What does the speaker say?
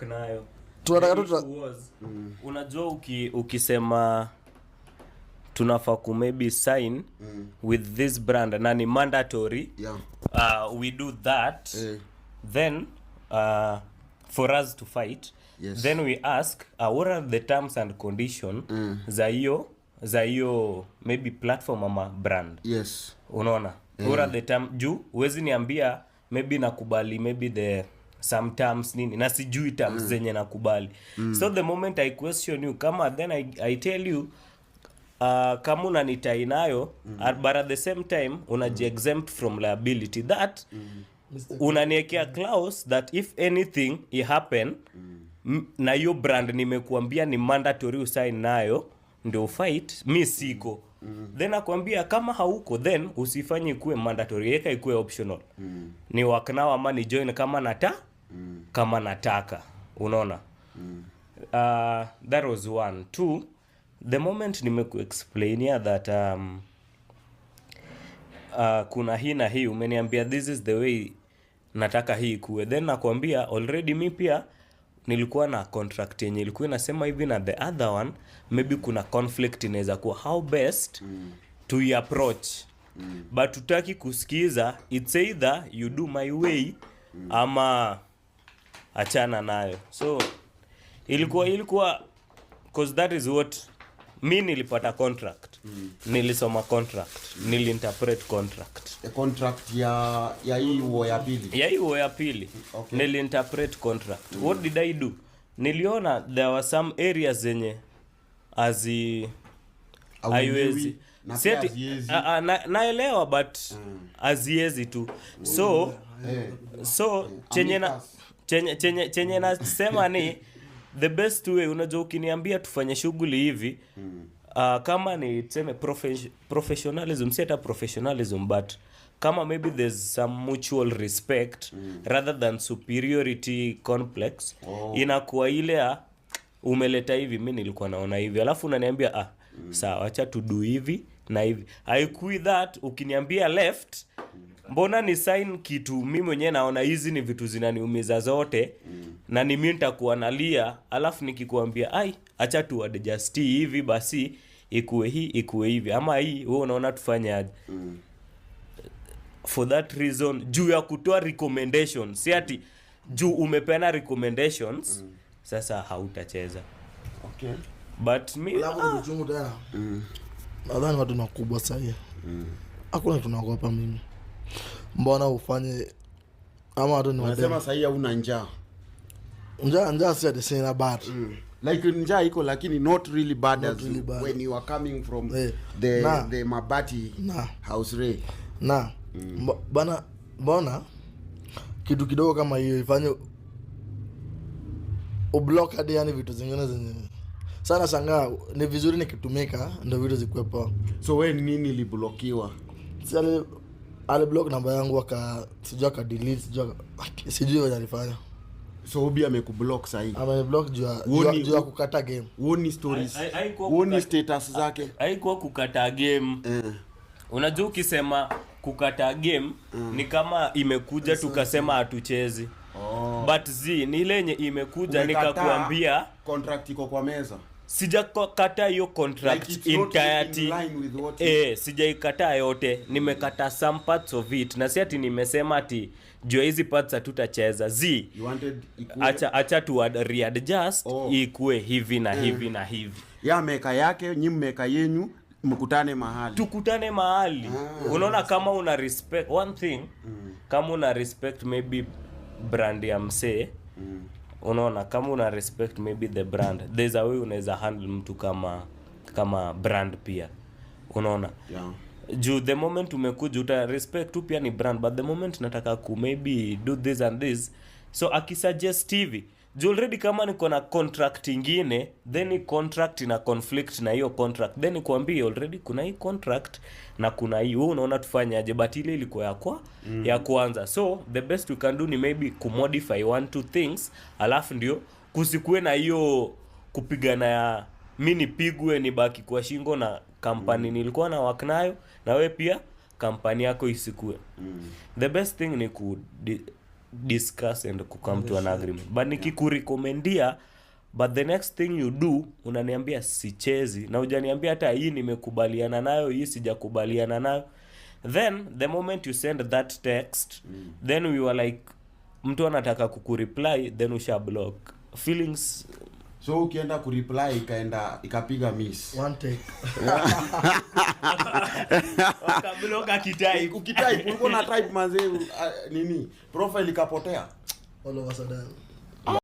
nayo. Tunataka The tu issue was, unajua ukisema tunafaa ku maybe sign with this brand na ni mandatory, we do that, then for us to fight, then we ask, what are the terms and condition za hiyo maybe platform ama brand? Unaona, what are the term? Juu huwezi niambia maybe nakubali maybe the some terms nini na sijui terms zenye nakubali. So the moment I question you kama, then I tell you, kama unanitie nayo, but at the same time unaji-exempt from liability that unaniekea clause that if anything i happen na hiyo brand nimekuambia ni mandatory usign nayo ndio fight, mi siko. Then akwambia kama hauko, then usifanye ikuwe mandatory, eka ikuwe optional. Ni work now ama ni join kama nataka, unaona? That was one. Two, the moment nimekuexplainia that kuna hii na hii, umeniambia this is the way nataka hii ikuwe, then nakwambia already mi pia nilikuwa na contract yenye ilikuwa inasema hivi na the other one maybe kuna conflict inaweza kuwa, how best to approach? But tutaki kusikiza. It's either you do my way ama achana nayo. So ilikuwa, 'cause that is what mi nilipata contract, nilisoma contract, niliinterpret contract. The contract ya hii war ya pili? Ya hiyo ya pili. Niliinterpret contract. What did I do? Niliona there were some areas zenye azi haiwezi. Na Si pia ati- haziwezi. Ah, ah, naelewa, but haziwezi tu. So so chenye na Amicus. chenye nasema ni the best way, unajua ukiniambia tufanye shughuli hivi, kama ni tuseme professionalism, si hata professionalism, but kama maybe there's some mutual respect rather than superiority complex, inakuwa ile ya umeleta hivi, mi nilikuwa naona hivi, alafu unaniambia, "Ah, sawa, acha tudo hivi na hivi." Haikui that ukiniambia left, mbona ni sign kitu mi mwenyewe naona hizi ni vitu zinaniumiza zote na ni mi nitakuwa nalia, alafu nikikuambia, "Ai, acha tu adjust hivi basi ikuwe hii, ikuwe hivi ama hii," wewe unaona tufanye aje? For that reason, juu ya kutoa recommendations, si ati juu umepeana recommendations sasa hautacheza. But mi Alafu ni uchungu tena. Nadhani watu ni wakubwa sahii, hakuna tunaogopa. Mimi mbona ufanye ama watu ni Unasema wadem? sahii hauna njaa? Njaa, njaa si ati sina, but Like njaa iko lakini not really bad Not as really bad. when you are coming from Eh, the the mabati house re. Na bana, mbona kitu kidogo kama hiyo ifanye ublock hadi yani vitu zingine zenye sana shangaa ni vizuri nikitumika ndo vitu zikuwe poa? So we nini iliblokiwa? Si aliblock namba yangu, aka sijui akadelete, sijui venye alifanya. So Obi amekublock sahii? Ameniblock juu ya kukata game. Huoni stories? Haikuwa Huoni status zake? Haikuwa kukataa game. Unajua ukisema kukataa game ni kama imekuja tukasema hatuchezi. But z ni ile yenye imekuja Umekataa, nikakuambia contract iko kwa meza. Sijakataa hiyo contract Like it's not entirety. in line with what Eh, sijaikataa yote, nimekataa some parts of it, na si ati nimesema ati juu ya hizi parts hatutacheza z you wanted ikuwe. Acha tu readjust ikue hivi na hivi na hivi. Ya meka yake, nyi mmeka yenyu, mkutane mahali. Tukutane mahali. Unaona, kama una respect one thing, kama una respect maybe brand ya msee, unaona, kama una respect maybe the brand, there's a way unaweza handle mtu kama brand pia, unaona? Juu the moment umekuja uta respect tu pia ni brand, but the moment nataka ku maybe do this and this, so akisuggest hivi, juu already kama niko na contract ingine, then hii contract ina conflict na hiyo contract, then nikuambie already kuna hii contract na kuna hii, wewe unaona tufanyaje? But ile ilikuwa ya kwanza. So the best we can do ni maybe kumodify one two things, alafu ndio kusikuwe na hiyo kupigana ya mi nipigwe nibaki kwa shingo na kampani nilikuwa na work nayo, na we pia kampani yako isikue. The best thing ni ku Discuss and kucome to an agreement. But nikikurecommendia, but the next thing you do, unaniambia sichezi, na hujaniambia hata hii nimekubaliana nayo, hii sijakubaliana nayo, then the moment you send that text, then we were like, mtu anataka kukureply, then usha block feelings. So ukienda kureply, ikaenda ikapiga miss. One take. Wakablock akitype. Ukitype, ulikuwa na type, manze, nini, profile ikapotea. All of a sudden.